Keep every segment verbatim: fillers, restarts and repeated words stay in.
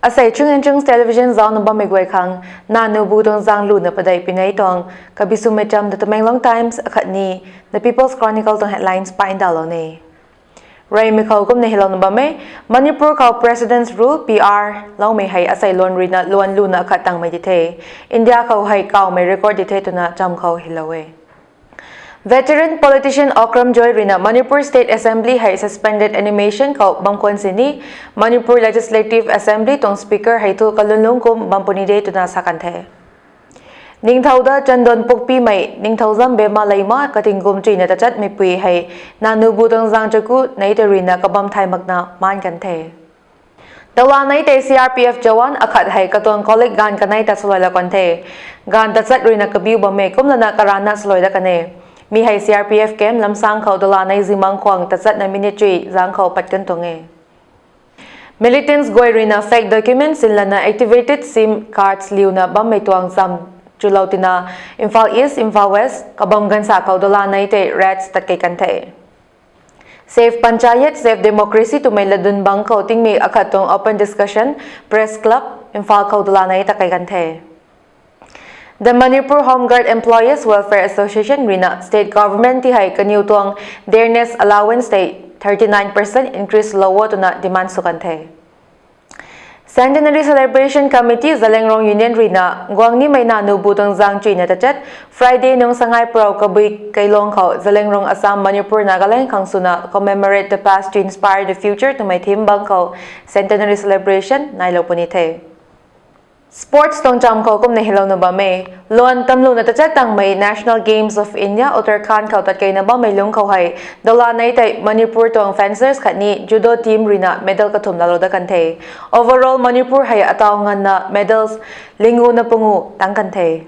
Asei Chung and Chungs Television zauc na bammei guay khang, nanu bu tuang zaeng luna padei pinei tuang kabi swmei cham ta Tamenglong Times akhatni The People's Chronicle tuang headlines pa ndauhlou ne. Reymei khou kumna hilouna bam e, Manipur khou President's Rule, P R, loumei hei asei luan ruina luan luna akhat tangmei di the. India khou hei kawmei record di the twna cham khou hilou e. Veteran politician Okram Joy ruina Manipur State Assembly hei suspended animation khou bam khwan sini, Manipur Legislative Assembly tuang Speaker hei thu kalunlung kum bam puni de twna sa kan the. Ningthau da Chandon Pukpimei, Ningthau Zam Bema Leima kating kum chuina tachatmei pui hei, nanu bu tuang zaeng chaku nei tei ruina kabam thay makna maan kan the. Dola nei tei C R P F jawan akhat hei katuang colleague gaanv kanei ta swluailou kan the. Gaanv tachat ruina kabiu bammei kumlana karana swluai dat kan e. Mi hei C R P F camp Lamsang khou dola nei zimang khwang tachatna minute chuy zaeng khou pat kan tuang e. Militants guay ruina fake documents sinlana activated sim cards liuna bammei tuang zam chulou tina Imphal East, Imphal West, kabam gansa khou dola nei tei raids tat kei kan the. Save Panchayat, Save Democracy twmei latdyn bang khou tingmik akhat tuang open discussion, Press Club, Imphal khou dola nei ta kei kan the. The Manipur Home Guard Employees Welfare Association ruina state government ti hei kaniw tuang dearness allowance tei thirty nine percent increase lou o twna demand sw kan the. Centenary Celebration Committee Zeliangrong Union ruina guang nimei nanu bu tuang zaeng chuina tachat Friday nung sangai prou kabui keilong khou Zeliangrong, Assam, Manipur, Nagaland khang swna Commemorate the Past to Inspire the Future twmei theme bang khou Centenary Celebration nailou puni the. Sports tuang cham khou kumna hilouna bam e, luan tamluna tachat tangmei National Games of India Uttarakhand khou tat keina bammei lungc khou hei dola nei tei Manipur tuang fencers khatni judo team ruina medal kathumh laalou dat kan the. Overall Manipur hei ataw nganvna medals linguna pangu tang kan the.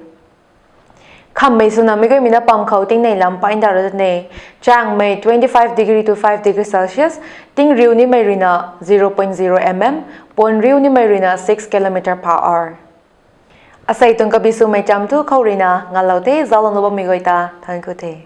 Khammei swna meic guaymei na pam khou tingnei lam pa ndauhlou dat ne. Changmei twenty five degree to five degree Celsius, tingriu nimei ruina zero point zero mm, puanriu nimei ruina six kilometer per hour. Asei tuang kabi swmei cham thu khou ruina ngalou the, zauclou na bammei guay ta thank you the.